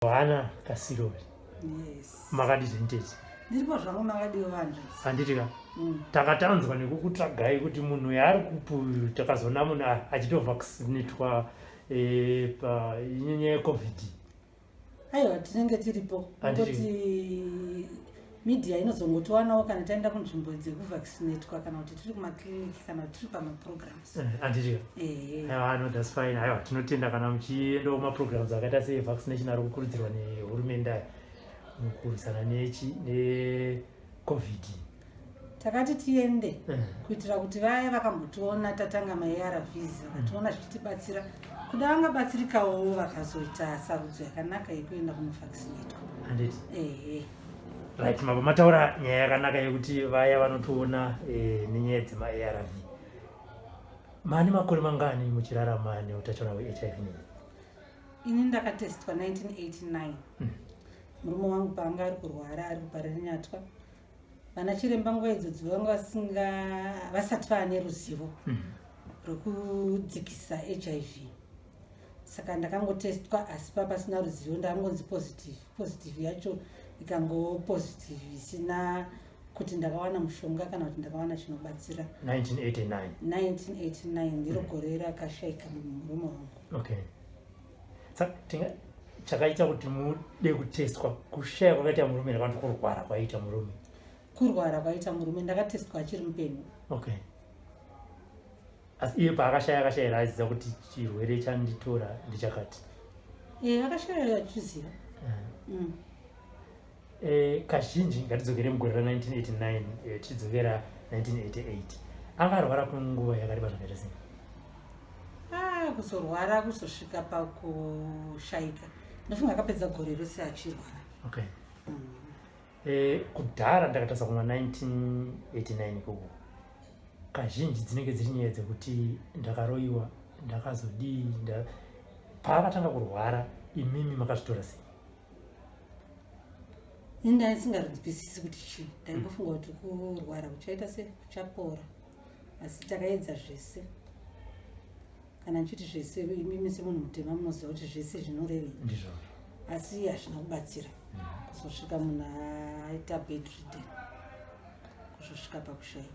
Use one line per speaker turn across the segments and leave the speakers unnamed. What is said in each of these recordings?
Hana Kasirori.
Yes.
Makadii zvenitete?
Ndiripo zvangu makadiwo vanzvadzi.
Handiti ka? Takatanzwa nekukutsvagai kuti munhu yaari kupi uyu takazoona munhu achitovaccinatwa eh, pa inyanya yecovid.
Aiwa tinenge tiripo.
Handiti.
Ngoti media inozongotiwanawo kana taenda kunzvimbo dzekuvaccinatwa kana kuti tiri kumaclinic kana kuti tiri pamaprograms.
Eh, Handiti ka?
Ehe.
Aiwa no that's fine. Aiwa tinotenda kana muchiendawo kumaprograms akaita sevaccination ari kukurudzirwa nehurumende aya mukurwisana nechi necovid.
Takati tiende kuitira kuti vaya vakambotiona tatanga maARVs vakationa zvichitibatsira kuda vangabatsirikawo vakazoita sarudzo yakanaka yekuenda kunovaccinatwa.
Handiti.
Ehe.
Right, mabva mataura nyaya yakanaka yekuti vaya vanotiona nenyaya dzemaARV. Mane makore mangani muchirarama neutachiona hweHIV nei?
Ini ndakatestwa 1989. Murume wangu paanga ari kurwara ari kuParirenyatwa. Vana chiremba nguva idzodzo vanga vasati vaane ruzivo rwekudzikisa HIV. Saka ndakangotestwa asi pasina ruzivo, ndakangonzi positive. Positive yacho ikango positive isina kuti ndakawana mushonga kana kuti ndakawana chinobatsira.
1989.
1989 ndiro gore rakashaika murume wangu.
Okay. Saka chakaita kuti mude kutestwa kushaya kwakaita murume kana kuti kurwara kwaiita murume?
Kurwara kwaita murume, ndakatestwa achiri mupenyu.
Okay. Asi iye paakashaya akashayira aiziva kuti chirwere chanditora ndechakati?
Akashaya achiziva.
Kazhinji ngatidzokere mugore ra 1989, tichidzokera 1988. Angarwara kwenguva yakareba zvakaita sei?
Kuzorwara kuzosvika pakushaika ndofunga akapedza gore rose achirwara.
Okay. Kudhara ndakatarisa kuma 1989 ikoko, kazhinji dzinenge dziri nyaya dzekuti ndakaroyiwa, ndakazodii. Paakatanga kurwara imimi makazvitora sei?
Ini ndaisingarinzwisisi kuti chii, ndaingofunga kuti kurwara kuchaita se kuchapora, asi takaedza zvese. Kana ndichiti zvese, imimi semunhu mutema munoziva kuti zvese zvinorevei.
Ndizvo.
Asi hazvina kubatsira kuzosvika munhu aita bedridden kuzosvika pakushaika.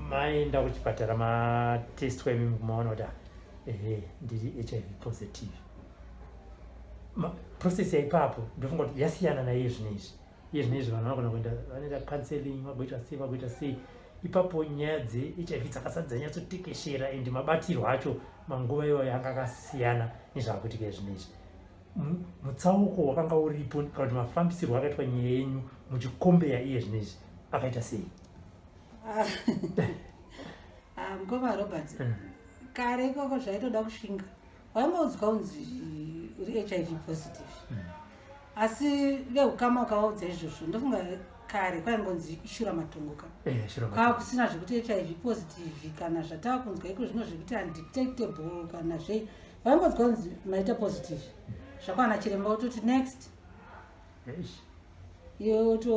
Maenda kuchipatara matestwa imimi kumaona kuti ehe ndiri HIV positive. Process yaipapo ndofunga kuti yasiyana naiye zvinezvi. Iye zvinezvi vanhu vanogona kuenda vanoita counseling, vagoita sei vagoita sei. Ipapo nyaya dzeHIV dzakasati dzanyatsotekeshera and mabatirwo acho manguva iwayo anga akasiyana nezvaakuitika izvinezvi. Mutsauko wakanga uripo kana kuti mafambisirwo akaitwa nyaya yenyu muchikombeya iye zvinezvi akaita sei?
Mukoma Robert, kare ikoko zvaitoda kushinga. Waingoudzwa unzi uri HIV positive. Asi veukama ukavaudza izvozvo, ndofunga kare kwaingonzi ishura matongo ka.
Shura matongo.
Kwakusina zvekuti HIV positive kana zvatava kunzwa iko zvino zvekuti undetectable kana zvei. Vaingonzwa kunzi maita positive. Zvakwana chiremba wototi next.
Eish.
Iwe woto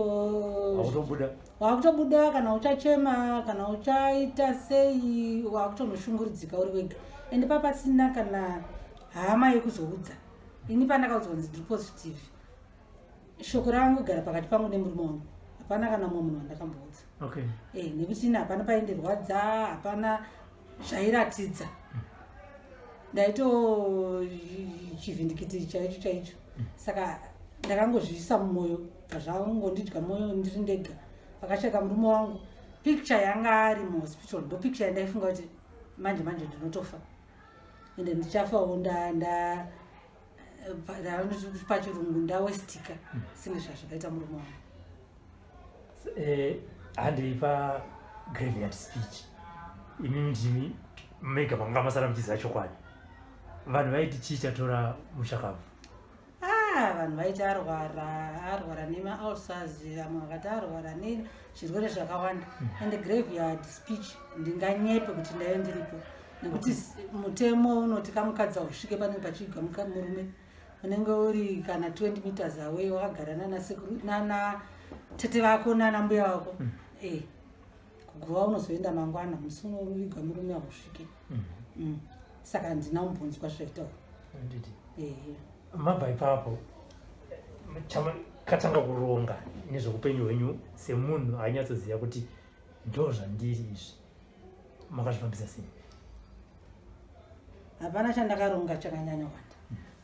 Wakutobuda.
Wakutobuda kana uchachema kana uchaita sei, wakutonoshungurudzika uri wega. Ende papasina kana hama yekuzoudza. Ini pandakaudzwa kunzi ndiri positive, shoko rakangogara pakati pangu nemurume wangu. Hapana kana mumwe munhu wandakamboudza. Nekuti ini hapana paindirwadza, hapana zvairatidza. Ndaito chivhindikiti chaicho chaicho. Saka ndakangozviisa mumwoyo, zvangondidya mwoyo ndiri ndega. Pakasheka murume wangu, picture yanga ari muhospital ndo picture yandaifunga kuti manje manje ndinotofa. Ende ndichafawo pachirungu ndawestika senge zvazvakaita murume wangu.
Handei pa graveyard speech. Imimi ndimi mega manga masara muchiziva chokwadi. Vanhu vaiti chii chatora mushakabvu?
Vanhu vaiti arwara, arwara nema-ulcers, vamwe vakati arwara nezvirwere zvakawanda. And graveyard speech ndinganyepe kuti ndaive ndiripo, nekuti mutemo unoti kamukadzi hausvike panenge pachigwa murume, unenge uri kana 20 meters away wakagara nana sekuru nana tete vako nana mbuya vako. Kuguva unozoenda mangwana, musi unovigwa murume hausvike. Saka handina kumbonzwa zvaitaura.
Handiti.
Ehe.
Mabva ipapo katanga kuronga nezveupenyu hwenyu semunhu ainyatsoziva kuti ndo zvandiri izvi, makazvifambisa sei?
Hapana chandakaronga chakanyanya wanda.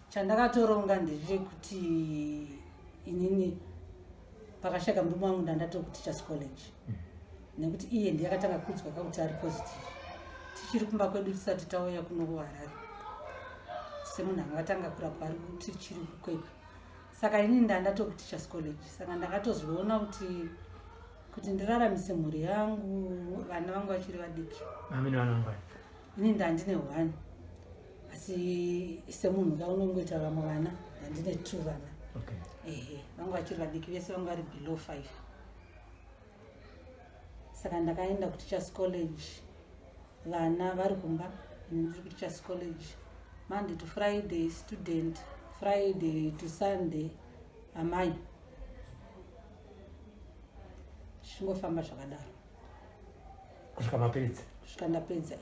Chandakatoronga ndechekuti inini pakashaka murume wangu ndandatokuteachers college, nekuti iye ndiye akatanga kuudzwa kakuti ari positive tichiri kumba kwedu, tisati tauya kuno kuHarare, semunhu anga atanga kurapwa ari tichiri kuKwekwe. Saka inini ndandatokuteachers college, saka ndakatozoona kuti ndiraramise mhuri yangu, vana vangu vachiri vadiki.
Amene vana vangani?
Ini ndandine one, asi semunhu kaunongoita vamwe vana, ndandine two vana. Ehe, vangu vachiri vadiki vese, vangu vari below 5. Saka ndakaenda kuteachers college, vana vari kumba, ini ndiri kuteachers college, Monday to Friday student, Friday to Sunday amai, zvichingofamba zvakadaro.
Kusvika mapedza?
Kusvika ndapedza,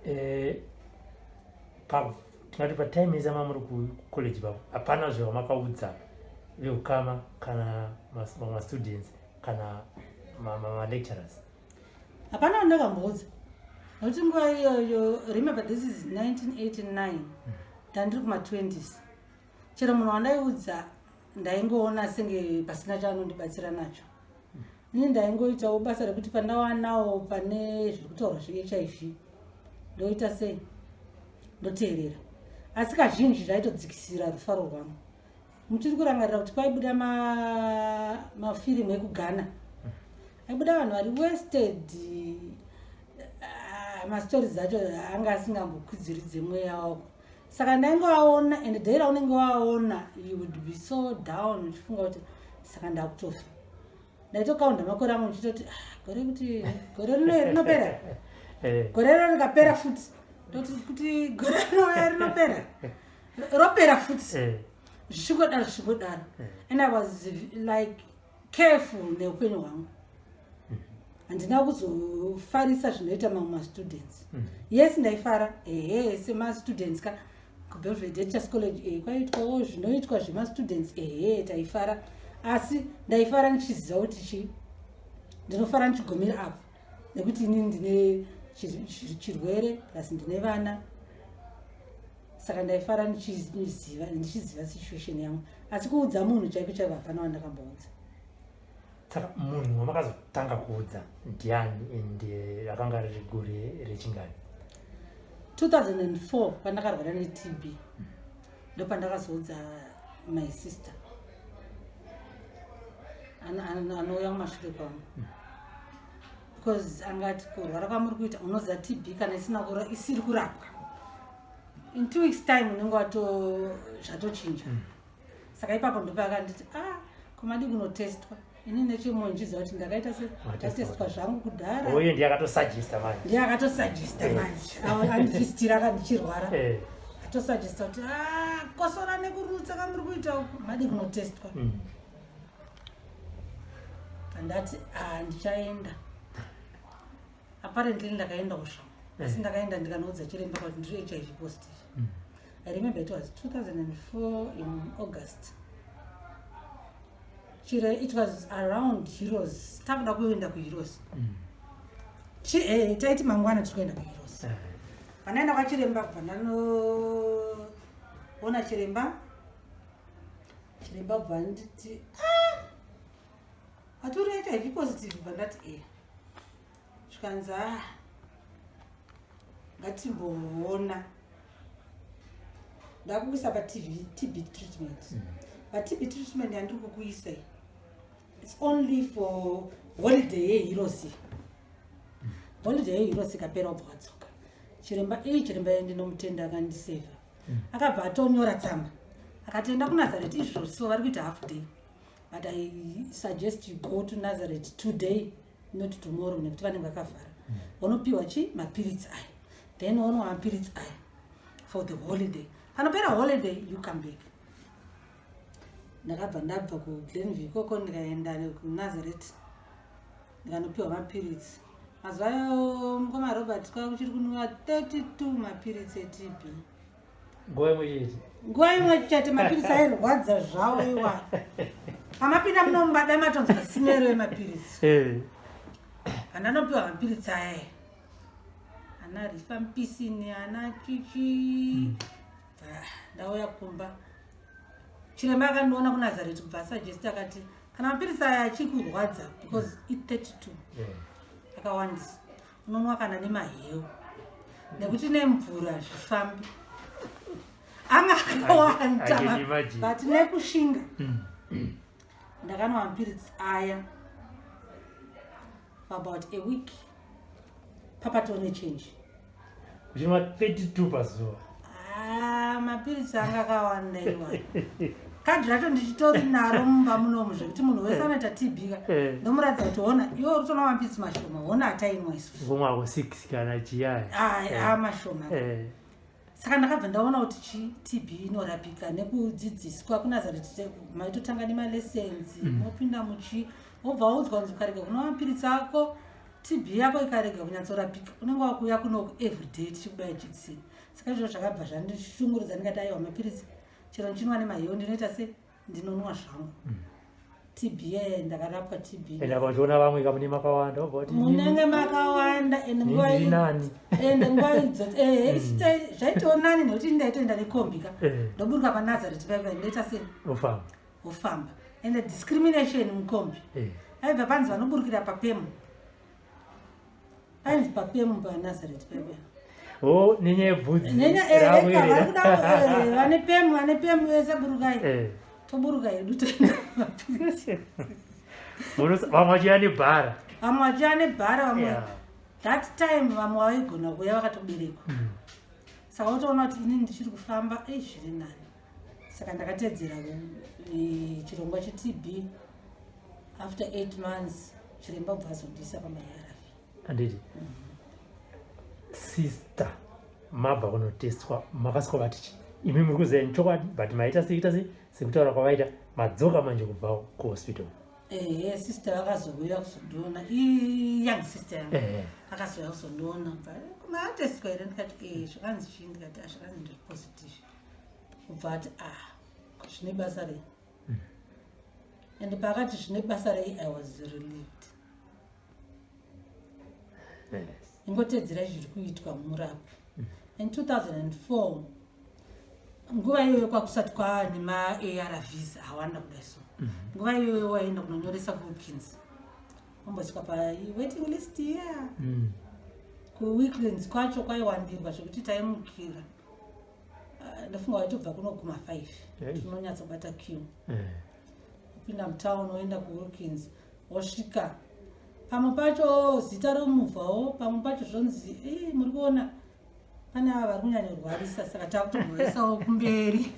ehe.
Tingati patime yese mamuri kucollege papo, hapana zvavamakaudza veukama kana mamwe mastudents kana malecturers?
Hapana wandakamboudza, nokuti nguva iyoyo, remember this is 1989, ndandiri kuma-20s. Chero munhu wandaiudza ndaingoona senge pasina chaanondibatsira nacho. Ini ndaingoitawo basa rekuti pandawanawo pane zviri kutaurwa zveHIV, ndoita sei, ndoteerera, asi kazhinji zvaitodzikisira rufaro rwangu. Muchiri kurangarira kuti kwaibuda mafirimu ekuGhana, aibuda vanhu vari wasted, ah, mastori acho anga asingambokwidziridze mweya wako. Saka ndaingoaona, and day raunenge waona you would be so down, uchifunga kuti saka ndakutofa. Ndaitokaunda makore angu ndichitoti, "Ah, gore kuti gore rino rinopera, gore rino rikapera futi, ndoti kuti gore rino rinopera, ropera futi," zvichingodaro, zvichingodaro. And I was like careful neupenyu hwangu, handina kuzofarisa zvinoita mamwe mastudents. Yes, ndaifara, ehe, semastudents ka kuBelvedere Teachers College, kwaitwawo zvinoitwa zvemastudents, ehe, taifara, asi ndaifara ndichiziva kuti chi ndinofara ndichigumira apo, nekuti inini ndine chirwere plus ndine vana. Saka ndaifara ndichiziva situation yangu, asi kuudza munhu chaiko chaiko hapana wandakamboudza.
Saka munhu wamakazotanga kuudza ndiani, and rakanga riri gore rechingani?
2004, pandakarwara neTB, ndopandakazoudza my sister anouya kumashure kwangu, because angati kurwara kwamuri kuita, unoziva TB kana isina isiri kurapwa, in 2 weeks time unenge wato zvatochinja. Saka ipapo ndopaakanditi, "Ah, komadi kunotestwa?" Ini nechemwoyo ndichiziva kuti ndakaita se ndatestwa zvangu kudhara.
Uye ndiye akatosuggesta manje?
Ndiye akatosuggesta manje, andifistira akandichirwara. Atosuggesta kuti, "Ah, kosora nekurutsa kamuri kuita uku, madi kunotestwa?" Andati, "Ah, ndichaenda." Apparently ndakaenda kusva, asi ndakaenda ndikanoudza chiremba kuti ndiri HIV positive. I remember it was 2004 in August. Chire, it was around Heroes, takuda kuenda kuHeroes. Taiti mangwana tiri kuenda kuHeroes. Pandaenda kwachiremba, kubva ndanoona chiremba, chiremba bva nditi, "Ah, hatori HIV positive?" Bva ndati, "E." Zvikanzi, "Ah, ngatimboona, ndakukuisa paTB TB treatment. PaTB treatment yandiri kukuisa iyi, it's only for holiday yeHeroes. Holiday yeHeroes ikapera, ubva wadzoka." Chiremba ii, chiremba iye ndinomutenda, akandisevha. Akabva atonyora tsamba akati, "Enda kuNazareth izvozvo." So vari kuita half day, but I suggest you go to Nazareth today, not tomorrow, nekuti vanenge vakavhara. Unopiwa chi mapiritsi aya, then wonwa mapiritsi aya for the holiday. Panopera holiday, you come back." Ndakabva ndabva kuGlenview ikoko, ndikaenda kuNazareth, ndikanopiwa mapiritsi. Mazuva ayo, mukoma Robert, kwava kuchiri kunwiwa 32 mapiritsi eTB.
Nguva imwe chete.
Nguva imwe chete mapiritsi airwadza zvawo iwa. Pamapinda muno mubada matonzwa simero yemapiritsi.
Eh.
Pandanopiwa mapiritsi aya. Ana rifampisini, ana chichi. Ah, ndauya kumba. Chiremba akandiona kuNazareth kubva asuggest akati kana mapiritsi aya achikurwadza because i32 akawandisa unonwa kana nemaheu nekuti nemvura zvifambi anga akawanda
I can imagine.
But nekushinga ndakanwa mapiritsi aya for about a week, papatone change.
Uchinwa 32 pazuva?
Ah, mapiritsi anga akawanda iwa. Kadhi racho ndichitori naro mumba munomu zvekuti munhu wese anoita TB ka ndomuratidza kuti hona, iwe uri kutonwa mapiritsi mashoma, hona atainwa isusu.
Ngomwako 6 kana chiyaya.
Ah, mashoma. Saka ndakabva ndaona kuti chi TB inorapika nekudzidziswa kuNazareti. Maitotanga nemalessons, mopinda muchi wobva waudzwa kunzi ukarega kunwa mapiritsi ako, TB yako ikarega kunyatsorapika, unenge wakuuya kunoku everyday tichikubaya jekiseni. Saka izvozvo zvakabva zvandishungurudza. Ndikati aiwa, mapiritsi chero ndichinwa nemaheu ndinoita se ndinonwa zvangu. TB yeye ndakarapwa TB.
Ende apa uchiona vamwe kamune makawanda, wobva kuti
Munenge makawanda and nguva
ndiri nani.
Ende nguva idzo ehe zvaitowo nani nekuti ndaitoenda nekombi ka. Ndoburuka paNazareth paipa, ndoita sei?
Ofamba.
Wofamba, and the discrimination mukombi, aibva panzi vanoburukira papemu, painzi papemu paNazareth paipa.
O, nenyaya yebvudzi.
Vari kuda vane pemu, vane pemu vese burukai. Toburuka hedu, toenda mapiritsi.
Vamwe vachiuya nebhara.
Vamwe vachiuya nebhara, vamwe that time vamwe vaigona kuuya vakatoberekwa. Saka wotoona kuti inini ndichiri kufamba, ei, zviri nani. Saka ndakatedzera chirongwa cheTB. After 8 months chiremba bva azondiisa pamaARV.
Handiti sister mabva kunotestwa, makasvika vati chi imi muri kuziva chokwadi, but maita seita se sekutaura kwavaita, madzoka manje kubva kuhospital?
Ehe, sister vakazouya kuzondiona, iyoung sister yangu. Akazouya kuzondiona, maatestwa here? Ndikati e. Zvakanzi chii? Ndikati, "Ah, zvakanzi ndiri positive." Kubva ati, "Ah, zvine basa rei?" And paakati zvine basa rei, I was relieved. Ingotedzera zviri kuitwa murapi. In 2004, nguva iyoyo kwakusati kwava nemaARVs awanda kudai, so nguva iyoyo waenda kunonyoresa kuWilkins, wambosvika pawaiting list iya. KuWilkins kwacho kwaiwandirwa zvekuti taimukira. Ah, ndofunga waitobva kunoguma 5 tinonyatsobata queue. Kupinda mutown, woenda kuWilkins, wosvika, pamwe pacho zita romuvhawo, pamwe pacho zvonzi, "Eh, muri kuona pane ava vari kunyanyorwarisa, saka takutomboisawo kumberi."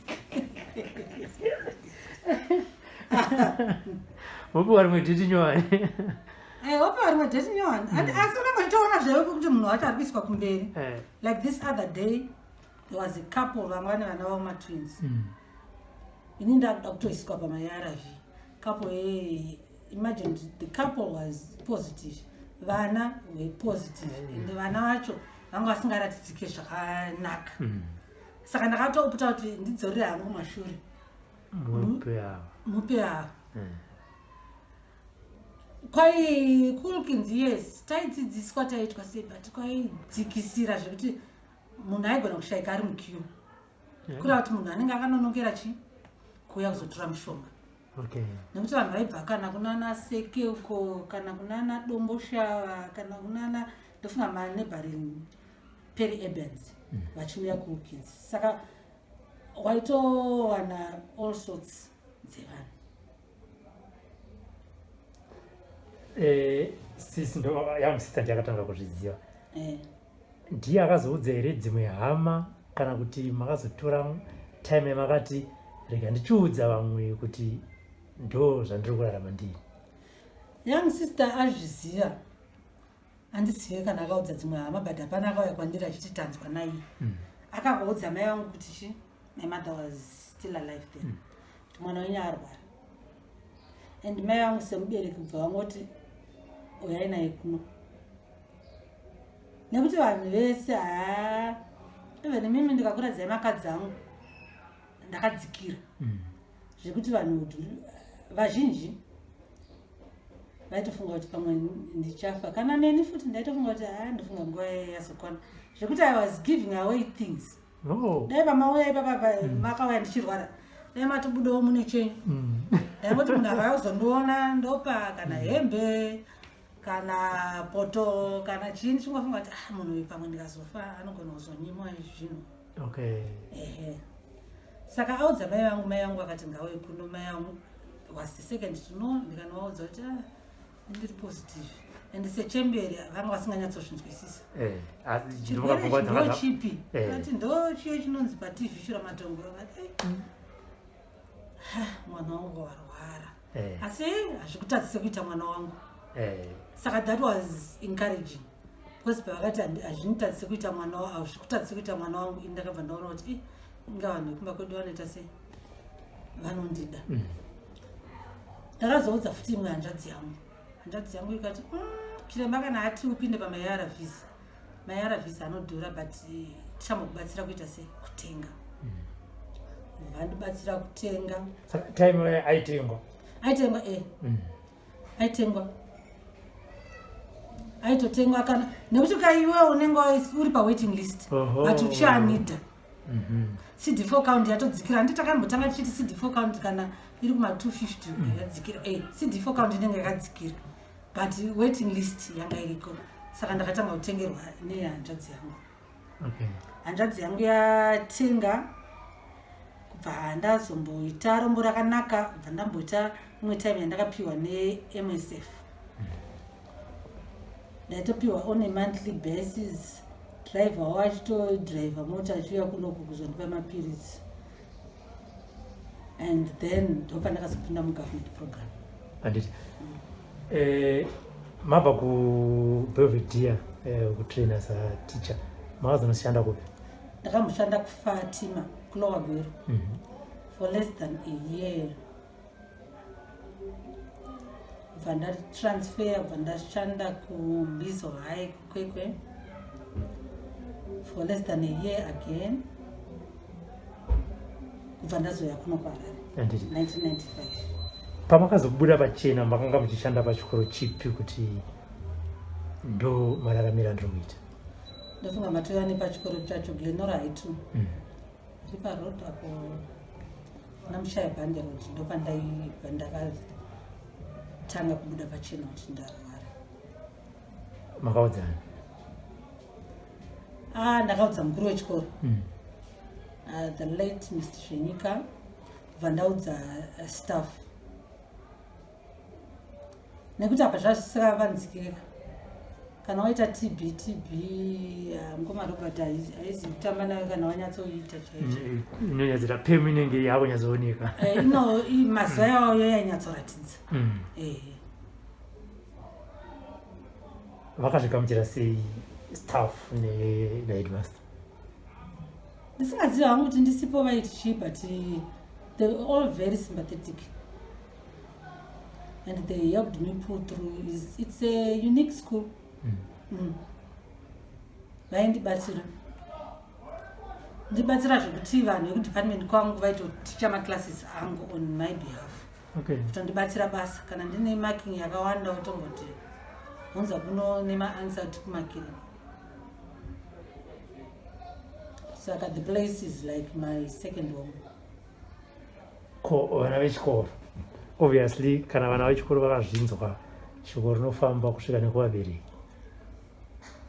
Wopiwa rimwe date nyowani.
Wopiwa rimwe date nyowani. Asi unenge uchitoona zvaivo kuti munhu wacho ari kuiswa kumberi. Like this other day there was a couple, vamwe vane vana vavo matwins. Ini ndakuda kutoiswa pamaARV. Couple, imagine the couple was positive, vana were positive, and vana vacho vanga vasingaratidzike zvakanaka. Saka ndakatoputa kuti ndidzorere hangu mashure.
Mupe ava.
Mupe ava. Kwai kuWilkins, yes, taidzidziswa, taiitwa sei, but kwaidzikisira zvekuti munhu aigona kushayika ari muqueue, kureva kuti munhu anenge akanonokera chi kuuya kuzotora mushonga, nekuti vanhu vaibva kana kunana Seke uko, kana kunana Domboshava, kana kunana, ndofunga maneighboring peri urbans, vachiuya kuWilkins. Saka waitowana all sorts dzevanhu.
Sisi ndo yangu sister ndiye akatanga kuzviziva. Ndiye akazoudza here dzimwe hama, kana kuti makazotora time yamakati rega ndichiudza vamwe kuti ndo zvandiri kurarama ndii?
Young sister azviziva. Handizive kana akaudza dzimwe hama, but hapana akauya kwandiri achiti tanzwa naiye. Akangoudza mai vangu kuti chi my mother was still alive then, kuti mwana wenyu arwara. And mai vangu semubereki kubva vangoti uyai naye kuno, nekuti vanhu vese, haa, Even mimi ndikakuradzai makadzi angu, ndakadzikira zvekuti vanhu vazhinji vaitofunga kuti pamwe ndichafa. Kana neni futi ndaitofunga kuti, ha, ndofunga nguva yazokwana, zvekuti I was giving away things. Dai vamauya ipapa, makauya ndichirwara, dai matobudawo mune chenyu. Ndaingoti munhu akauya kuzondiona, ndopa kana hembe, kana poto, kana chii. Ndichingofunga kuti, ah, munhu uyu pamwe ndikazofa anogona kuzonyimwa zvinhu. Ehe, saka audza mai vangu, mai vangu vakati ngauye kuno. Mai vangu was the second to know. Ndikanovaudza kuti, ah, ndiri positive, and sechemberi vanga vasinganyatsozvinzwisisa.
Asi
chirwere
ndinofunga pfungwa
ndo chipi? Ati ndo chiye chinonzi paTV shuramatongo. Vakati, "Eh, ha, mwana wangu warwara, asi hazvikutadzise kuita mwana wangu." Saka that was encouraging, because pavakati hazvinitadzise kuita mwana, hazvikutadzise kuita mwana wangu, ini ndakabva ndaona kuti, "Eh, inga vanhu vekumba kwedu vanoita sei, vanondida." Ndakazoudza futi imwe hanzvadzi yangu. Hanzvadzi yangu ikati, chiremba kana ati upinde pamaARVs, maARVs anodhura, but tichambokubatsira kuita sei, kutenga." Vandibatsira kutenga.
Saka time aitengwa?
Aitengwa, e. Aitengwa, aitotengwa kana nekuti kaiwe unenge uri pawaiting list, but uchianida. CD4 count yatodzikira. Handi takambotanga tichiti CD4 count kana iri kuma250 yadzikira? CD4 count inenge yakadzikira, but waiting list yanga iriko. Saka ndakatanga kutengerwa nehanzvadzi yangu. Hanzvadzi yangu yatenga, kubva ndazomboita rombo rakanaka, kubva ndamboita imwe time yandakapiwa neMSF. Ndaitopiwa on a monthly basis. Driver wachitodriver mota achiuya kunoku kuzondipa mapiritsi, and then ndopandakazopinda mugovernment program.
Handiti mabva kuBelvedere, kutraina sateacher, makazonoshanda kupi?
Ndakamboshanda kuFatima, kuLower Gweru, for less than a year. Kubva ndatransfer, kubva ndashanda kuMbizo High, kuKwekwe, for less than a year again, kubva ndazoya kuno kuHarare 1995.
Pamakazobuda pachena, makanga muchishanda pachikoro chipi, kuti ndo mararamiro andiri kuita?
Ndofunga matova nepachikoro chacho, Glenora High 2, iri paroad apo namushaya Bhande Road. Ndopandaibva ndakatanga kubuda pachena kuti ndarwara.
Makaudzani?
Ah, ndakaudza mukuru wechikoro, the late Mr Shenyika. Bva ndaudza staff, nekuti apa zvazvisikavanzikeka. Kana waita TB, TB, mukoma Robert, haizi kutamba nayo kana wanyatsoita chaicho.
Inonyadzira pemu inenge yakunyatsooneka.
Ino mazuva yayo yainyatsoratidza.
Vakazvigamuchira sei staff naheadmaster?
Ndisingazivi hangu kuti ndisipo vaiti chii, but they were all very sympathetic and they helped me pull through. It's a unique school. Vaindibatsira, ndibatsira zvekuti vanhu vekudepartment kwangu vaitoticha maclasses angu on my behalf, kutondibatsira basa. Kana ndine marking yakawanda, utomboti unza kuno nemaanswer tikumakire. Saka the place is like my second home.
Ko vana vechikoro? Obviously kana vana vechikoro vakazvinzwa, shoko rinofamba kusvika nekuvabereki.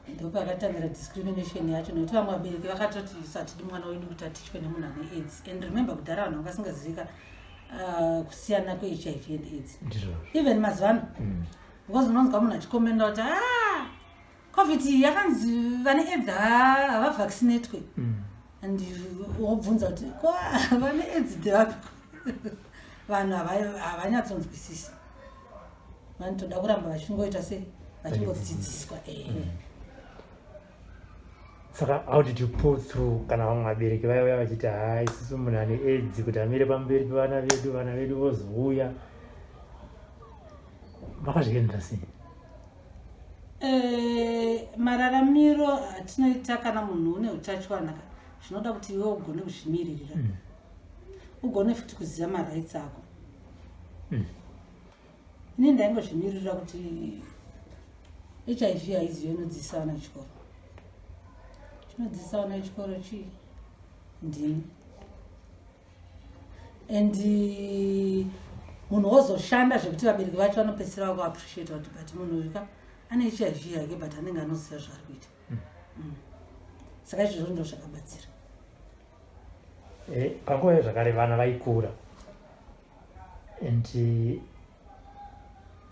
Ndopakatangira discrimination yacho, nekuti vamwe vabereki vakatoti, "Isu hatidi mwana wedu kuti atichwe nemunhu ane AIDS." And remember, kudhara vanhu vanga vasingazivika kusiyana kweHIV and AIDS. Even mazuva ano, because unonzwa munhu achikomenda kuti, "Ah, COVID iyi yakanzi vane AIDS havavaccinatwe." And wobvunza kuti, "Ko vane AIDS ndevapi?" Vanhu havanyatsonzwisisi, vanotoda kuramba vachingoita sei, vachingodzidziswa, ehe.
Saka how did you pull through kana vamwe vabereki vaiuya vachiti, "Ha, isusu munhu ane AIDS kuti amire pamberi pevana vedu, vana vedu vozouya"? Makazviendera sei?
Mararamiro atinoita kana munhu une utachiwana ka. Zvinoda kuti iwe ugone kuzvimiririra. Ugone futi kuziva marights ako. Ini ndaingozvimiririra kuti HIV haiziyo inodzidzisa vana chikoro. Chinodzidzisa vana chikoro chii? Ndini. And munhu wozoshanda zvekuti vabereki vacho vanopedzisira vakuappreciate kuti but munhu uyu ka ane HIV yake, but anenge anoziva zvaari kuita. Saka izvozvo ndo zvakabatsira.
Panguva iyo zvakare vana vaikura, and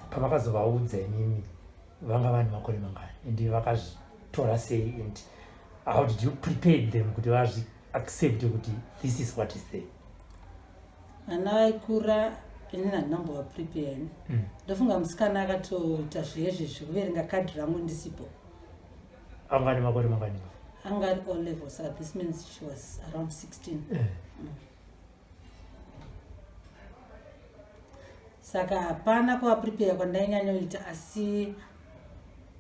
pamakazovaudza imimi vanga vane makore mangani, and vakazvitora sei, and how did you prepare them kuti vazviaccept kuti this is what is there?
Vana vaikura, inini handinambovaprepare ini. Ndofunga musikana akatoita zvezve zvekuverenga kadhi rangu ndisipo.
Anga ane makore mangani?
Anga ari O level, saka this means she was around 16. Saka hapana kuvaprepare kwandainyanya, asi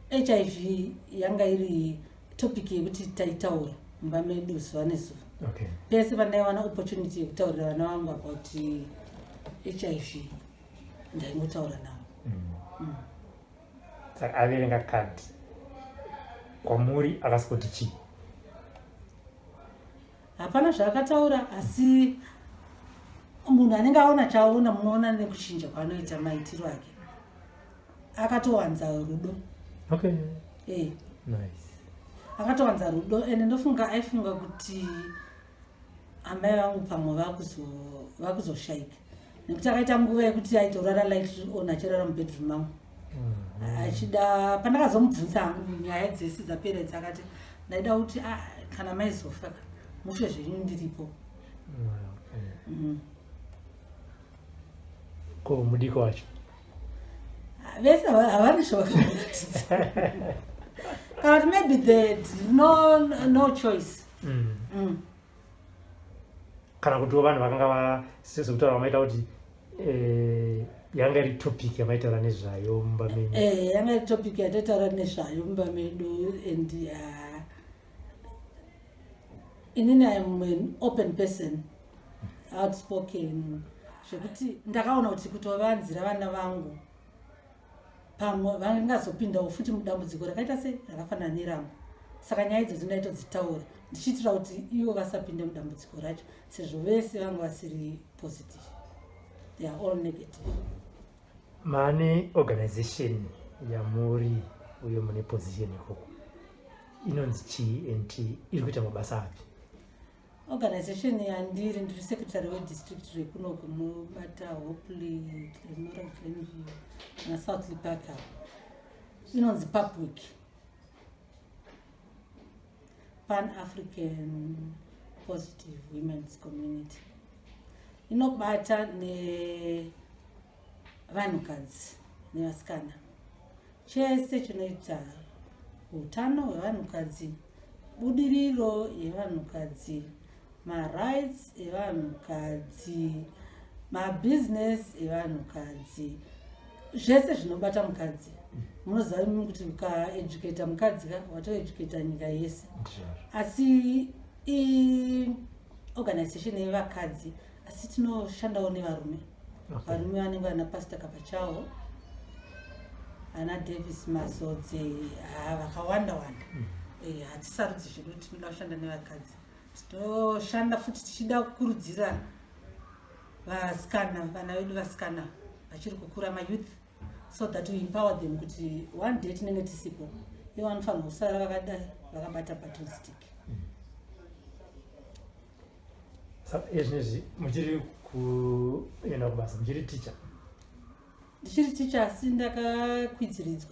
HIV yanga iri topic yekuti taitaura mumba medu zuva nezuva. Pese pandaiwana opportunity yekutaurira vana vangu about HIV, ndaingotaura navo.
Saka averenga kadhi kwamuri akasikuti chii?
Hapana zvaakataura, asi munhu anenge aona chaona, munoona nekuchinja kwaanoita maitiro ake. Akatowanza rudo. Eh.
Nice.
Akatowanza rudo, ende ndofunga aifunga kuti amai vangu pamwe vakuzoshayika, nekuti akaita nguva yekuti aitorara light on, achirara mubedroom mangu achida. Pandakazomubvunza hangu nyaya dzese dzapera idzi, akati ndaida kuti, "Ah, kana maizofa ka, mufe zvenyu ndiripo."
Ko mudiko wacho?
Vese havana zvavakaratidza, kana kuti maybe they had no choice.
Kana kutiwo vanhu vakanga sezvekutaura vamaita kuti yanga iri topic yamaitaura nezvayo mumba menyu.
Eh, yanga iri topic yataitaura nezvayo mumba medu, and inini I'm an open person, outspoken, zvekuti ndakaona kuti kutovanzira vana vangu pamwe vangazopindawo futi mudambudziko rakaita sei, rakafanana nerangu. Saka nyaya idzodzo ndaitodzitaura ndichiitira kuti ivo vasapinde mudambudziko racho, sezvo vese vanga vasiri positive, they are all negative.
Mane organization yamuri uye mune position ikoko, inonzi chii and iri kuita mabasa api?
Organization yandiri, ndiri secretary wedistrict rekuno kunobata Hopley, Glenora, Glenview naSouthlea Park apo. Inonzi PAPWIC, Pan African Positive Women's Community. Inobata nevanhukadzi nevasikana, chese chinoita utano hwevanhukadzi, budiriro yevanhukadzi, marights evanhukadzi, mabhizinesi evanhukadzi, zvese zvinobata mukadzi. Munoziva imi kuti ukaeducata mukadzi ka, watoeducata nyika yese. Asi iorganization yevakadzi, asi tinoshandawo nevarume. Varume vanenge vana Pastor Kapachawo, ana Davis Mazodze, ha, vakawanda wanda. Hatisarudzi zvedu kuti tinoda kushanda nevakadzi. Tinoshanda futi tichida kukurudzira vasikana, vana vedu vasikana vachiri kukura, mayouth, so that we empower them kuti one day tinenge tisipo, ivo vanofanirwa kusara vakadai vakabata baton stick.
Saka izvinezvi muchiri kuenda kubasa, muchiri ticha?
Ndichiri ticha, asi ndakakwidziridzwa.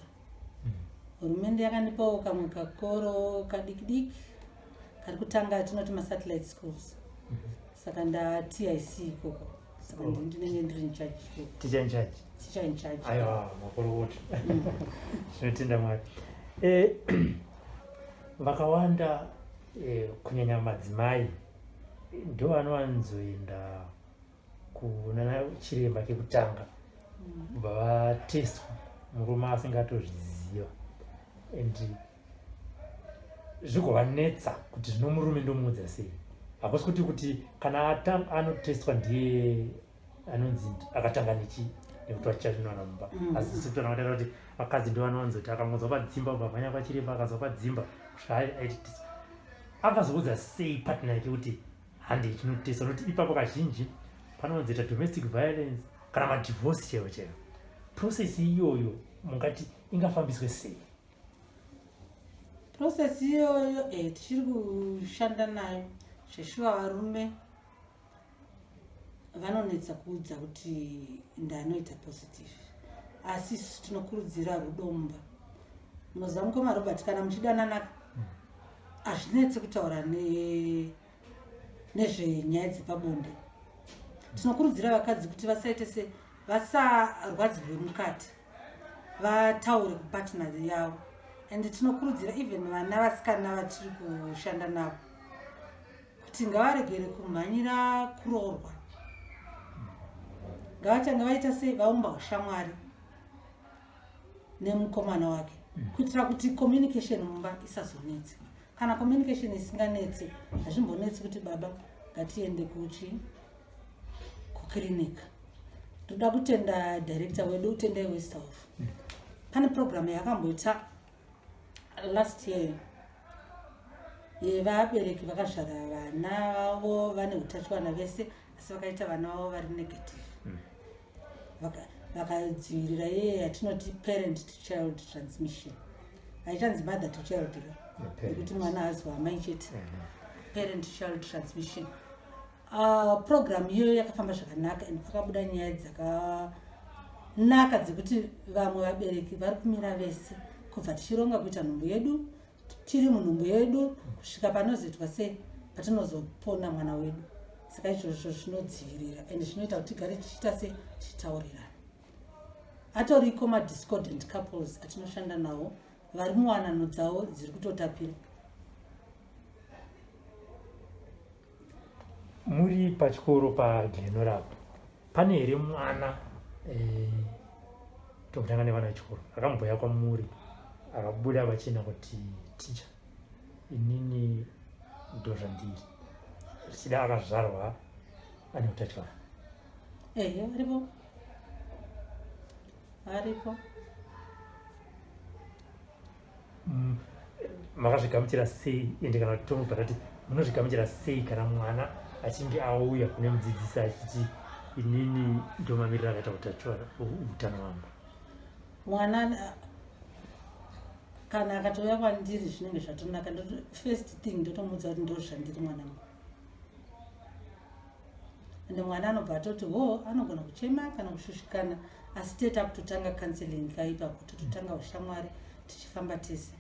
Hurumende yakandipawo kamwe kakoro kadiki diki kari kutanga, tinoti masatellite schools. Saka ndaTIC ikoko, saka ndinenge ndiri in charge ikoko.
Teacher in charge.
Teacher in charge.
Aiwa, makorokota, tinotenda Mwari. Vakawanda, kunyanya madzimai, ndo vanowanzoenda kunana chiremba kekutanga kubva vatestwa murume asingatozviziva, and Zvigovanetsa kuti zvino murume ndomuudza sei. Hakusi kuti kuti kana anotestwa ndiye anonzi akatanga nechi nekuti vachazvinowana mumba. Asi isu toona kuti vakadzi ndo vanowanzoti akangonzwa padzimba ubva mhanya kwachiremba, akanzwa padzimba kusvika aititeswa. Akazoudza sei partner yake kuti handei tinotestwa? Nokuti ipapo kazhinji panowanzoita domestic violence kana madivorce chaivo chaivo. Process iyoyo mungati ingafambiswe sei?
Process iyoyo tichiri kushanda nayo. Zveshuwa varume vanonetsa kuudza kuti ndanoita positive, asi isusu tinokurudzira rudo mumba. Munoziva mukoma Robert, kana muchidananaka hazvinetsi kutaura nezvenyaya dzepabonde. Tinokurudzira vakadzi kuti vasaite se vasarwadzirwe mukati, vataure kupartner yavo. And tinokurudzira even vana vasikana vatiri kushanda navo kuti ngavaregere kumhanyira kuroorwa, ngavatange vaita sei, vaumba ushamwari nemukomana wake, kuitira kuti communication mumba isazonetse. Kana communication isinganetse, hazvimbonetsi kuti baba ngatiende kuchi kukirinika. Ndoda kutenda director wedu, Utendai Westhof. Pane program yakamboita last year yevabereki vakazvara vana vavo vane utachiwana vese, asi vakaita vana vavo vari negative. Vakadzivirira iye yatinoti parent to child transmission. Haichanzi mother to child nekuti mwana hazi wamai chete. Parent to child transmission. Program iyoyo yakafamba zvakanaka and pakabuda nyaya dzakanaka dzekuti vamwe vabereki vari kumira vese kubva tichironga kuita nhumbu yedu, tiri munhumbu yedu, kusvika panozoitwa sei, patinozopona mwana wedu. Saka izvozvo zvinodzivirira and zvinoita kuti tigare tichiita se tichitaurirana. Atoriko madiscordant couples atinoshanda nawo vari muwanano dzavo dziri kutotapira.
Muri pachikoro paGlenora apo, pane here mwana, tokutanga nevana vechikoro, akambouya kwamuri akabuda pachena kuti ticha, inini ndo zvandiri, zvichida akazvarwa ane utachiwana?
Ehe, aripo, aripo.
Makazvigamuchira sei? Ende kana kuti tomubva tati munozvigamuchira sei kana mwana achinge auya kune mudzidzisi achiti inini ndomamiriro akaita utachiwana, utano hwangu?
Mwana kana akatouya kwandiri, zvinenge zvatonaka. First thing ndotomuudza kuti ndo zvandiri, mwanangu. Ende mwana anobva atoti ho, anogona kuchema kana kushushikana, asi tete akutotanga counseling kaipapo, tototanga ushamwari tichifamba tese.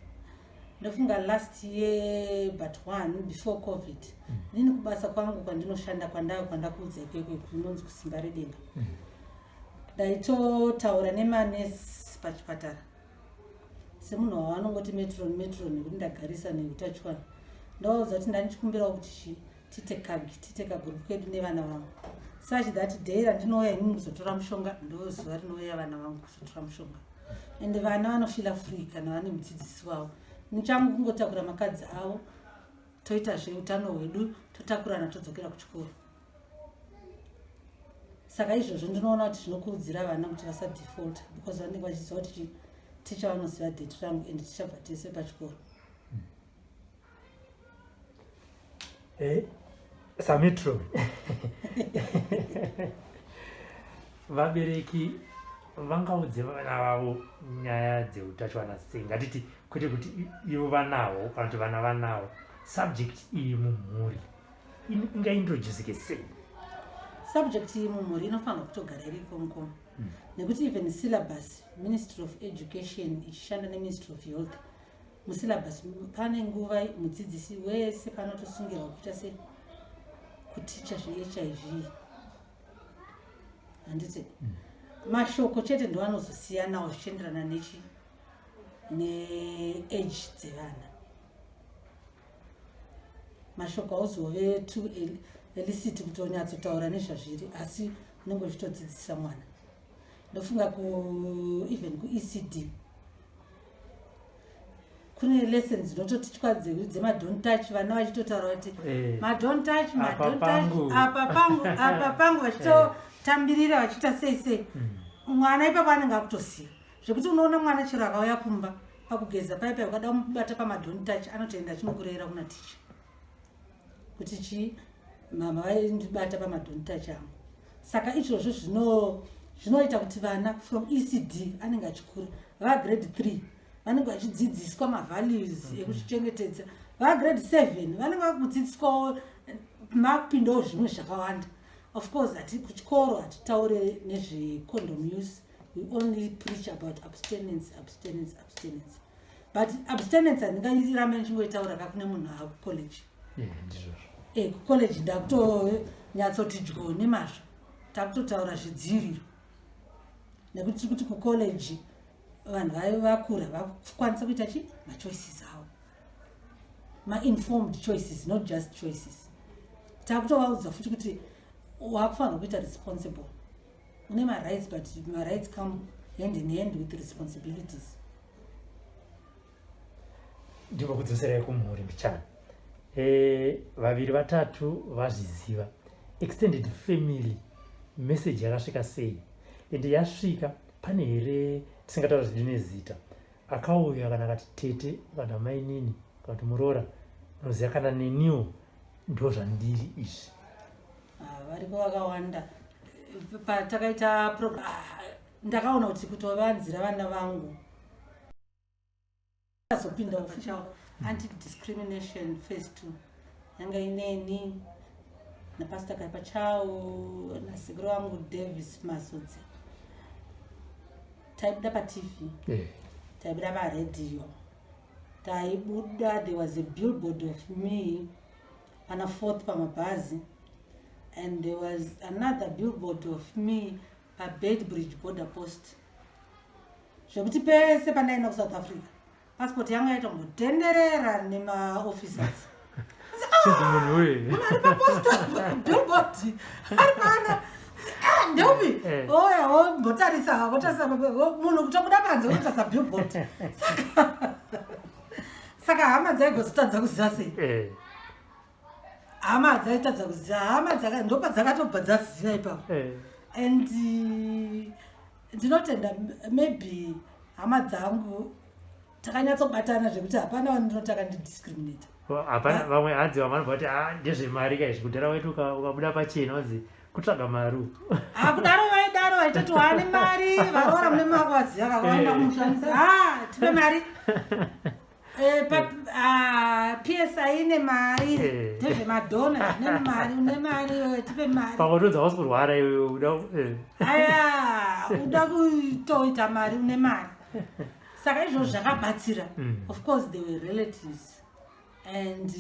Ndofunga last year but one, before COVID, nini kubasa kwangu kwandinoshanda, kwandava kwandakuudza ikoko kunonzi kuSimba Redenga, ndaitotaura nemanesi pachipatara semunhu wavanongoti matron, matron, nekuti ndagarisa neutachiwana. Ndavaudza kuti ndandichikumbirawo kuti chi tiite kagi, tiite kagurupu kedu nevana vangu, such that day randinouya inini kuzotora mushonga ndo zuva rinouya vana vangu kuzotora mushonga. And vana vanofeela free kana vane mudzidzisi wavo. Nichangu kungotakura makadzi avo, toita zveutano hwedu, totakurana, todzokera kuchikoro. Saka izvozvo ndinoona kuti zvinokurudzira vana kuti vasadefault, because vanenge vachiziva kuti ticha vanoziva date rangu and tichabva tese pachikoro.
Samatron, vabereki vangaudze vana vavo nyaya dzeutachiwana sei? Ngatiti kwete kuti ivo vanawo kana kuti vana vanawo, subject iyi mumhuri ingaintroducike sei?
Subject iyi mumhuri inofanirwa kutogara iriko, mukoma, nekuti even syllabus, Ministry of Education ichishanda neMinistry of Health, musyllabus pane nguva mudzidzisi wese panotosungirwa kuita se kuticha zveHIV, handiti? Mashoko chete ndo anozosiyanawo zvichienderana nechi neage dzevana. Mashoko auzove too elicit kuti onyatsotaura nezvazviri, asi unenge uchitodzidzisa mwana. Ndofunga ku even kuECD. Kune lesson dzinototichwa dzemadont touch, vana vachitotaura kuti
Eh.
madont touch,
Apa
madont touch,
pangu.
apa pangu, apa pangu, vachitotambirira vachiita sei sei. Mwana ipapo anenge akutosiya zvekuti unoona mwana chero akauya kumba pakugeza paipai, ukada kumubata pamadont touch, anotoenda achinokurera kuna ticha kuti chii, mama vaindibata pamadont touch angu. Saka izvozvo zvinoita kuti vana from ECD anenge achikura, vagrade 3 vanenge vachidzidziswa mavalues ekuzvichengetedza, vagrade 7 vanenge vakudzidziswawo, makupindawo zvimwe zvakawanda. Of course hati kuchikoro hatitaure nezvecondom use. We only preach about abstinence, abstinence, abstinence, but abstinence handingairamba ndichingoitaura ka kune munhu akucollege.
Ndizvozvo.
Kucollege ndakutonyatsoti dyo nemazvo, takutotaura zvidziviriro, nekuti tiri kuti kucollege vanhu vaive vakura, vakukwanisa kuita chi machoices avo, mainformed choices, not just choices. Takutovaudza futi kuti wakufanirwa kuita responsible, une marights, but marights come hand in hand with responsibilities.
Ndiko kudzoserai kumhuri mbichana. Vaviri vatatu vazviziva, extended family message yakasvika sei? Ende yasvika, pane here, tisingataura zvedu nezita, akauya kana akati tete kana mainini kana kuti muroora, unoziva kana neniwo ndo zvandiri izvi?
Ah, variko vakawanda. Patakaita ndakaona kuti kutovanzira vana vangu azopinda official anti-discrimination phase two yanga ineni napastor Kaipa Chau nasekuru vangu Davis Mazodze. Taibuda paTV, taibuda paredhiyo, taibuda, there was a billboard of me pana Fourth pamabhazi, and there was another billboard of me paBeitbridge border post, zvekuti pese pandaenda kuSouth Africa passport yangu yaitombotenderera nemaofficers.
Chinzi munhu uyu.
Munhu ari paposta billboard ari pana. Ah, ndeupi? Oya, wombotarisa, votarisa munhu kutobuda panze wotarisa billboard. Saka hama dzaigozotadza kuziva sei? Hama dzaitadza kuziva, hama ndopadzakatobva dzaziva ipapo. And ndinotenda maybe hama dzangu takanyatsobatana zvekuti hapana vandinoti akandidiscriminata.
Hapana vamwe hanzi vamwe vanobva kuti, "Ah, ndezvemari kaizvi." Kudhara waiti ukabuda pachena wanzi kutsvaga mari uku.
Ah, kudaro vaidaro, vaitoti wane mari, varoora mune makwazi akawanda kumushandisa. Ah, tipe mari. Ah, PSI ine mari. Ndezvemadhona zvine mari, une mari iwe, tipe mari.
Pamwe tonzi hausi kurwara iwe uda.
Aya, uda kutoita mari, une mari. Saka izvozvo zvakabatsira. Of course there were relatives and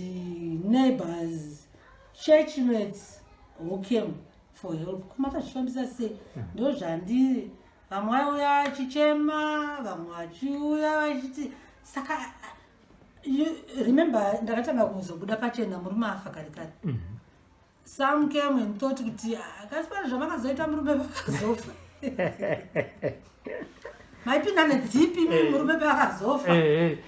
neighbors, churchmates who came for help. Kumakazvifambisa sei, ndo zvandiri. Vamwe vaiuya vachichema, vamwe vachiuya vachiti. Saka you remember ndakatanga kuzobuda pachena murume afa kare kare. Some came and thought kuti, "Ah, kasi pane zvavakazoita murume vakazofa, maipinda nedzipi murume paakazofa?"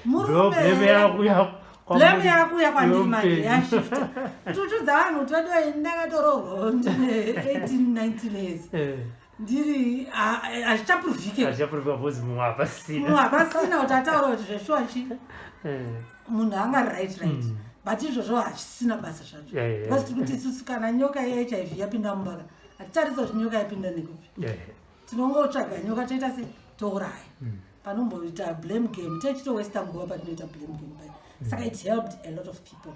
Murume
Ndo blame yakuya.
Blame yakuya kwandiri manje, yashifta tutudza vanhu kuti vadiwa. Ndakatoroorwawo ndine 18 19 years, ndiri hazvichapruvhike.
Hazvichapruvhika because mumwe hapasina.
Mumwe hapasina kuti ataura kuti zveshuwa chi munhu anga right. But izvozvo hachisina basa zvacho, because tiri kuti isusu kana nyoka yeHIV yapinda mumba, hatitarisa kuti nyoka yapinda nekupi. Tinongotsvaga nyoka, toita se touraya. Panomboita blame game, techitowesta nguva patinoita blame game pai. Saka it helped a lot of people,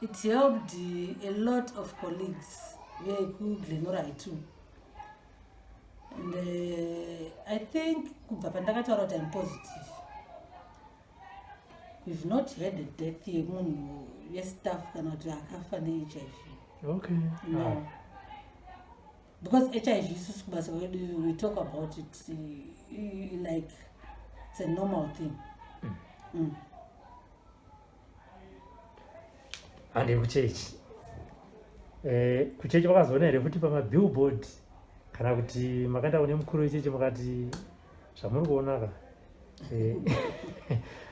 it helped a lot of colleagues vekuGlen Norah too. And I think kubva pandakataura kuti I'm positive, we've not had a death yemunhu yestaff kana kuti akafa neHIV. No. Because HIV isusu kubasa kwedu we talk about it like it's a normal thing.
Hande kuchechi. Kuchechi vakazoona here kuti pamabillboard, kana kuti makaenda kune mukuru wechechi mukati zvamuri kuonaka?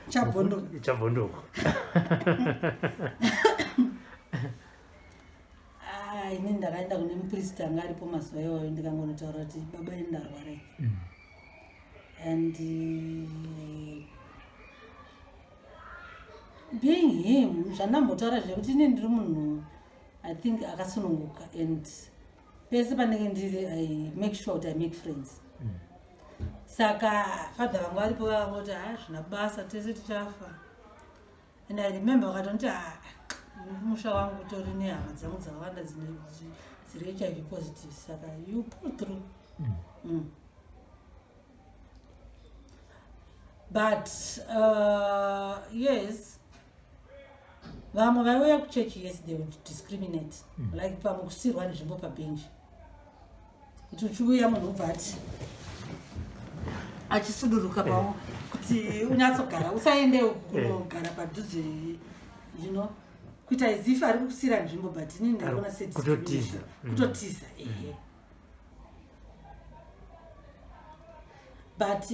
Chabvondoka.
Chabvondoka.
Ah, ini ndakaenda kune mupristi anga aripo mazuva iwayo ndikangonotaura kuti baba ini ndarwara And being him, zvandambotaura zvekuti ini ndiri munhu I think akasununguka, and pese panenge ndiri I make sure kuti I make friends. Saka father vangu varipo vakangoti, ha, zvina basa, tese tichafa. And I remember vakatonditi, ha, musha wangu utori nehama dzangu dzakawanda dziri HIV positive, saka you pull through. But yes, vamwe vaiuya kuchechi, yes, they would discriminate. Like pamwe kusirwa nzvimbo pabhenji, kuti uchiuya munhu ubva ati achisuduruka pavo kuti unyatsogara, usaende kunogara padhuze, kuita as if ari kukusira nzvimbo, but inini ndaiona
Kutotiza.
Kutotiza, ehe. But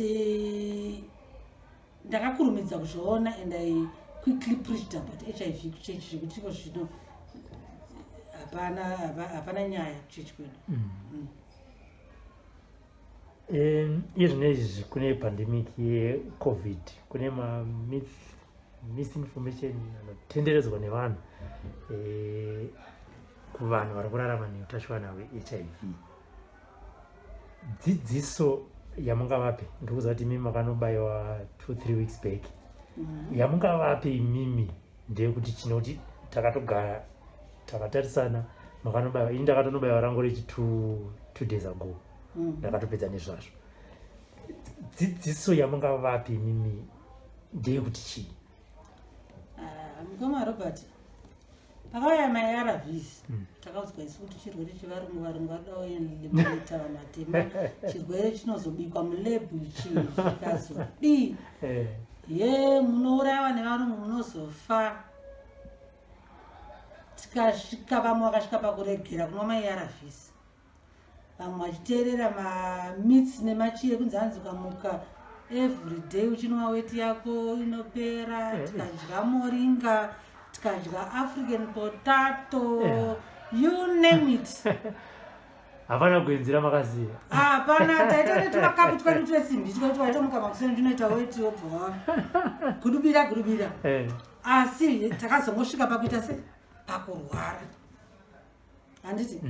ndakakurumidza kuzviona and I quickly preached about HIV kuchechi, zvekuti iko zvino hapana hapana nyaya kuchechi kwedu.
Iye zvinezvi kune pandemic yeCovid, kune mamyth, misinformation anotenderedzwa nevanhu kuvanhu vari kurarama neutachiwana hweHIV. Dzidziso yamungavape, ndikuziva kuti imimi makanobayiwa 2-3 weeks back, yamungavape imimi ndeyekuti chinoti takatogara takatarisana, makanobayiwa, ini ndakatonobayiwa rangu rechi 2 days ago. Ndakatopedza nezvazvo. Dzidziso yamungavape imimi ndeyekuti chii?
Ah, mukoma Robert, pakauya maARVs, takaudzwa isu kuti chirwere chevarungu, varungu varida kueliminata vanhu vatema, chirwere chinozobikwa mulab ichi, zvikazodii, ye munourayiwa nevarungu, munozofa. Tikasvika, vamwe vakasvika pakuregera kunwa maARVs, vamwe vachiteerera mamyths nemachii ekunzi hanzi ukamuka every day uchinwa weti yako inopera. Tikadya moringa, tikadya African potato, you name it.
Hapana gwenzi ramakaziva.
Hapana. Taita netumakapu twedu twesimbi twetu, waitomuka makuseni tunoita weti, wobva gudubira gudubira. Asi takazongosvika pakuita se pakurwara, handiti?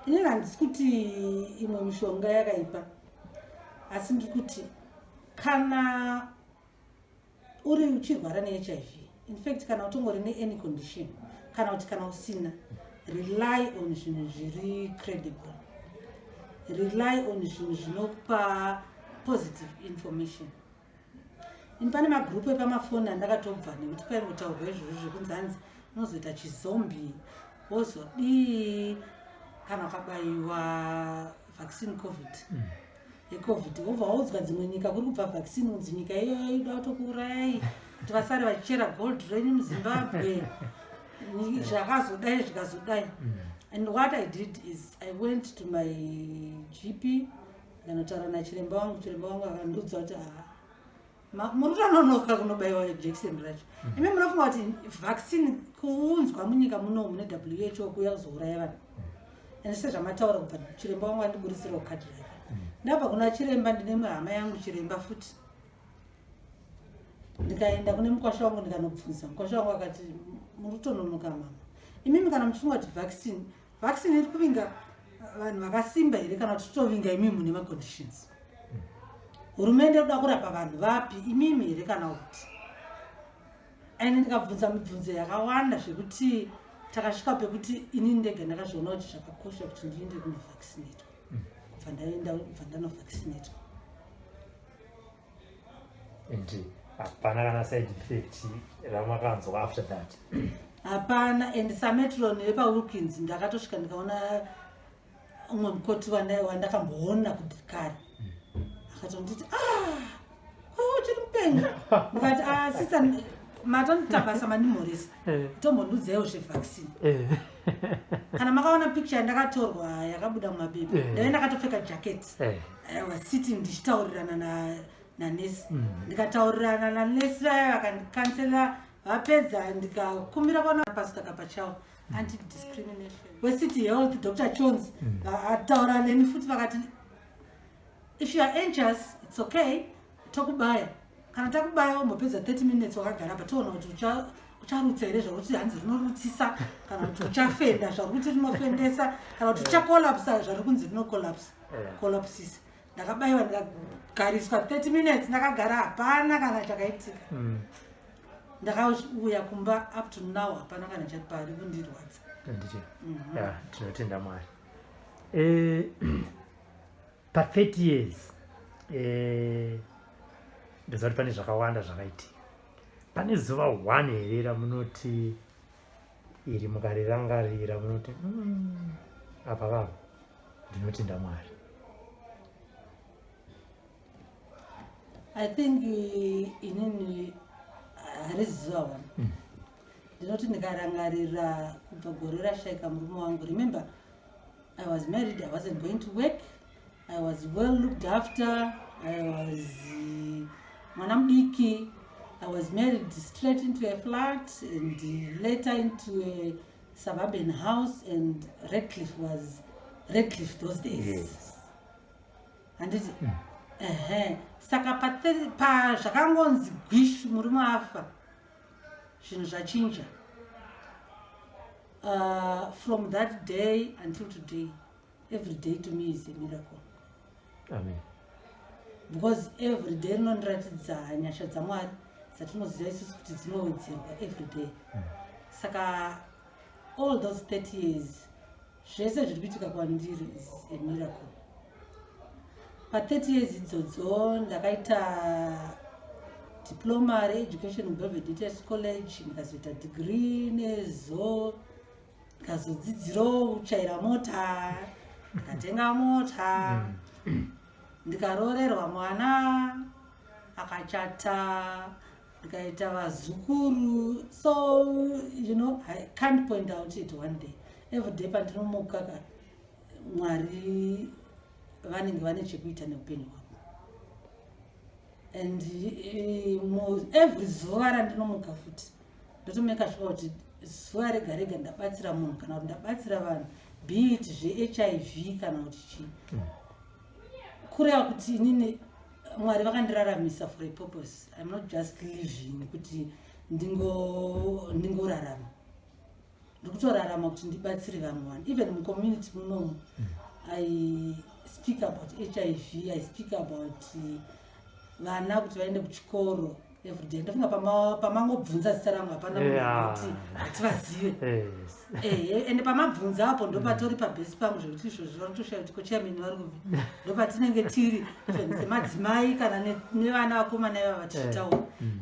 Inini handisi kuti imwe mishonga yakaipa, asi ndiri kuti kana uri uchirwara neHIV, in fact kana utongori neany condition, kana kuti kana usina, rely on zvinhu zviri credible, rely on zvinhu zvinokupa positive information. Ini pane magrupu epamafoni andakatobva nekuti paingotaurwa izvozvo zvekunzi hanzi unozoita chizombie, wozodii kana ukabayiwa vaccine COVID yeCovid, wobva waudzwa dzimwe nyika kuri kubva vaccine, kunzi nyika iyoyo ida kutokuurayai kuti vasare vachichera gold renyu muZimbabwe. Zvakazodai, zvikazodai. And what I did is I went to my GP, ndikanotaura nachiremba wangu. Chiremba wangu akandiudza kuti, "Ah, muri kutononoka kunobayiwa jekiseni racho. Imi munofunga kuti vaccine kuunzwa munyika munomu neWHO kuuya kuzouraya vanhu?" And sezvamataura, kubva chiremba wangu andiburitsirawo kadhi rake, ndabva kuna chiremba, ndine imwe hama yangu chiremba futi, ndikaenda kune mukwasha wangu, ndikanobvunza mukwasha wangu, akati, "Muri kutononoka mama. Imimi kana muchifunga kuti vaccine iri kuvinga vanhu vakasimba here, kana kuti totovinga imimi mune maconditions? Hurumende inoda kurapa vanhu vapi, imimi here kana kuti?" And ndikabvunza mibvunzo yakawanda zvekuti takasvika pekuti inini ndega ndakazviona kuti zvakakosha kuti ndiende kunovaccinatwa. Kubva ndaenda, kubva ndanovaccinatwa.
And hapana kana side effect ramakanzwa after that?
Hapana. And samatron vepaWilkins, ndakatosvika ndikaona umwe mukoti wandakamboona kuti kare, akatonditi, "Ah, oh, uchiri mupenyu?" Ndikati, "Ah, sisa, matondita basa, mandimhoresa. Tombondiudzaiwo zvevaccine." Kana makaona picture yandakatorwa yakabuda mumabepa, ndaive ndakatopfeka jacket. I was sitting ndichitaurirana na Nanesi ndikataurirana nanesi vaya, vakandikansela. Vapedza, ndikakumbira kuona Pastor Kapachawo, anti discrimination weCity Health, Dr Jones. Vataura neni futi, vakati, "If you are anxious, it's okay, tokubaya. Kana takubaya, umbopedza 30 minutes wakagara pa, toona kuti ucharutsa here zvakuti hanzi rinorutsisa, kana kuti uchafenda zvari rinofendesa, kana kuti uchakolapsa zvari kunzi rinokolapsa." Kolapsisa. Ndakabayiwa, ndikagariswa 30 minutes. Ndakagara, hapana kana chakaitika. Ndakauya kumba. Up to now hapana kana chapari kundirwadza.
Nditi ya, tinotenda Mwari. Pa30 years, ndoziva kuti pane zvakawanda zvakaitika. Pane zuva one here ramunoti iri mukarirangarira munoti, apa vava ndinotenda Mwari"?
I think inini harizi zuva one. Ndinoti ndikarangarira kubva gore rashaika murume wangu, remember I was married, I wasn't going to work, I was well looked after, I was mwana mudiki. I was married straight into a flat and later into a suburban house, and Redcliffe was Redcliffe those days. Handiti? Ehe. Saka pazvakangonzi gwishu, murume afa, zvinhu zvachinja. From that day until today, every day to me is a miracle.
Amen.
Because every day rinondiratidza nyasha dzaMwari dzatinoziva isusu kuti dzinowedzerwa every day. Saka all those 30 years, zvese zviri kuitika kwandiri is a miracle. Pa30 years idzodzo ndakaita diploma reeducation muBelvedere College, ndikazoita degree nezo, ndikazodzidzirawo kuchaira mota, ndikatenga mota, ndikaroorerwa mwana akachata, ndikaita vazukuru. So I can't point out it one day. Every day pandinomuka ka, Mwari vanenge vane chekuita neupenyu hwangu. And every zuva randinomuka futi, ndotomeka sure kuti zuva rega rega ndabatsira munhu kana kuti ndabatsira vanhu, be it zveHIV kana kuti chii. Kureva kuti inini Mwari vakandiraramisa for a purpose. I'm not just living kuti ndingorarama. Ndiri kutorarama kuti ndibatsire vamwe vanhu. Even mucommunity munomu, I speak about HIV, I speak about vana kuti vaende kuchikoro everyday. Ndofunga pamangobvunza zita rangu, hapana munhu anoti hativazive. Ehe, ende pamabvunza apo ndopatori pabhesi pangu, zvekuti izvozvo vanotoshaya kuti kochairman vari kupi. Ndopatinenge tiri, even semadzimai kana nevana vakomana ivava tichitaura.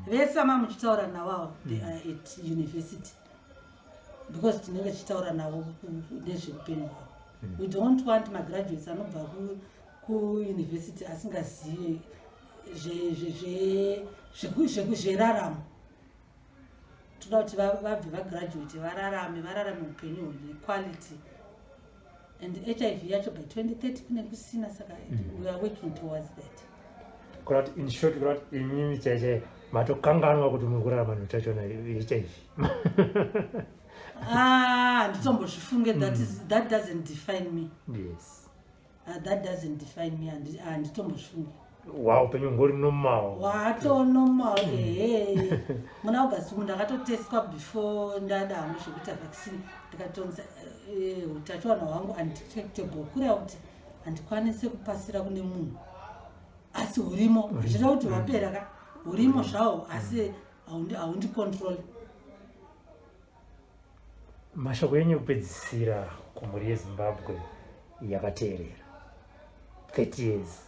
Vese vama muchitaura navo avo, they are at university, because tinenge tichitaura navo nezveupenyu hwavo. We don't want magraduates anobva kuuniversity asingazive zveraramo. Toda kuti vabve vagraduate, vararame upenyu hune quality. And HIV yacho by 2030 kune kusina, saka we are working towards that.
Kureva kuti, in short, kureva kuti imimi chaichai matokanganwa kuti muri kurarama neutachiona HIV?
Ah, handitombozvifunge. That doesn't define me. That doesn't define me. Handitombozvifunge.
Wa upenyu ngori normal.
Watonormal, ehe. Muna August umu ndakatotestwa before ndada hangu zvekuita vaccine, ndikatonzi utachiwana hwangu undetectable, kureva kuti handikwanisi kupasira kune munhu, asi hurimo. Zvichida kuti hwapera ka, hurimo zvawo, asi haundicontrol.
Mashoko enyu ekupedzisira kumhuri yeZimbabwe yakateerera, 30 years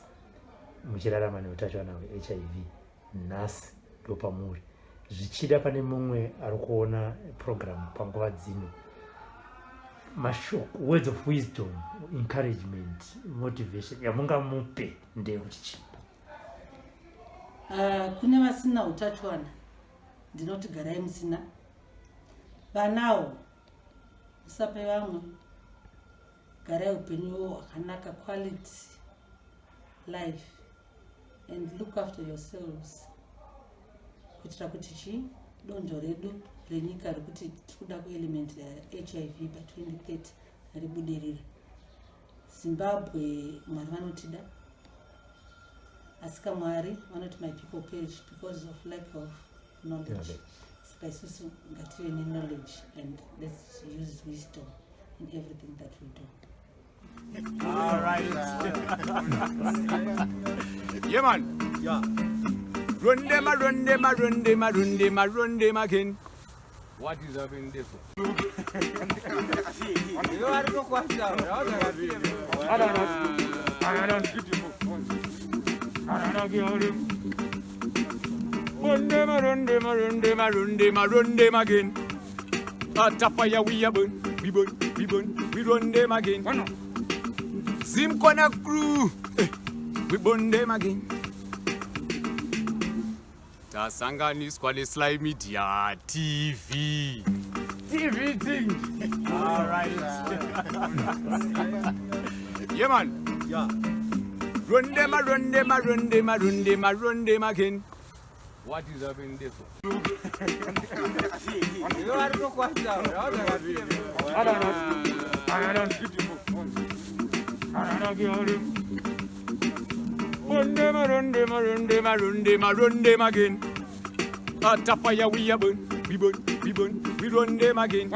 muchirarama neutachiwana hweHIV, nhasi ndopamuri. Zvichida pane mumwe ari kuona program panguva dzino. Mashoko, words of wisdom, encouragement, motivation yamungamupe ndeyekuti chii?
Kune vasina utachiwana ndinoti garai musina. Vanawo, musape vamwe. Garai upenyu hwakanaka, quality life. And look after yourselves, kuitira kuti chi donzvo redu renyika rekuti tiri kuda kueliminate HIV pa2030 ribudirire. Zimbabwe, Mwari vanotida, asi kaMwari vanoti, "My people perish because of lack of knowledge."
Knowledge.
Saka isusu ngative neknowledge and let's use wisdom in everything that we do.
All right. Yeah, man.
Yeah.
Run them, a run them, a run them, a run them, a run them again.
What is happening this one?
You are no question.
I don't know. I don't.
Run them, a run them, a run them, a run them, a run them again. At a fire we a burn, we burn, we burn, we run them again. Zim Corner crew, we burn them again. Tasanganiswa neSly Media TV.
TV thing.
All right. Yeah, man.
Yeah.
Run them, a run them, a run them, a run them, a run them again.
What is happening this one?
You are no question.
I don't know. I don't. I don't.
Run them, a run them, a run them, a run them, a run them again. At a fire we a burn, we burn, we burn, we run them again.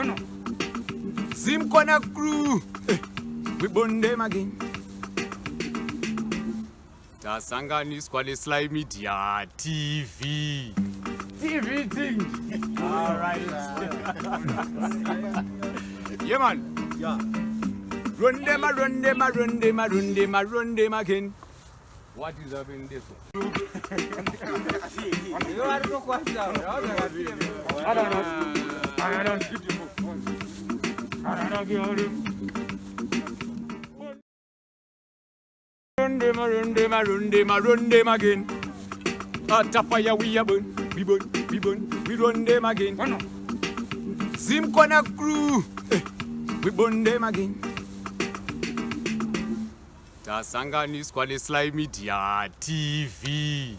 Zim Corner crew, we burn them again. Tasanganiswa neSly Media TV.
TV thing.
All right. Yeah, man.
Yeah.
Run them, a run them, a run them, a run them, a run them again.
What is happening this one?
You are no question.
I don't know. I don't. I don't.
Run them, a run them, a run them, a run them again. At a fire we a burn, we burn, we burn, we run them again. Zim Corner crew, we burn them again. Tasanganiswa neSly Media TV.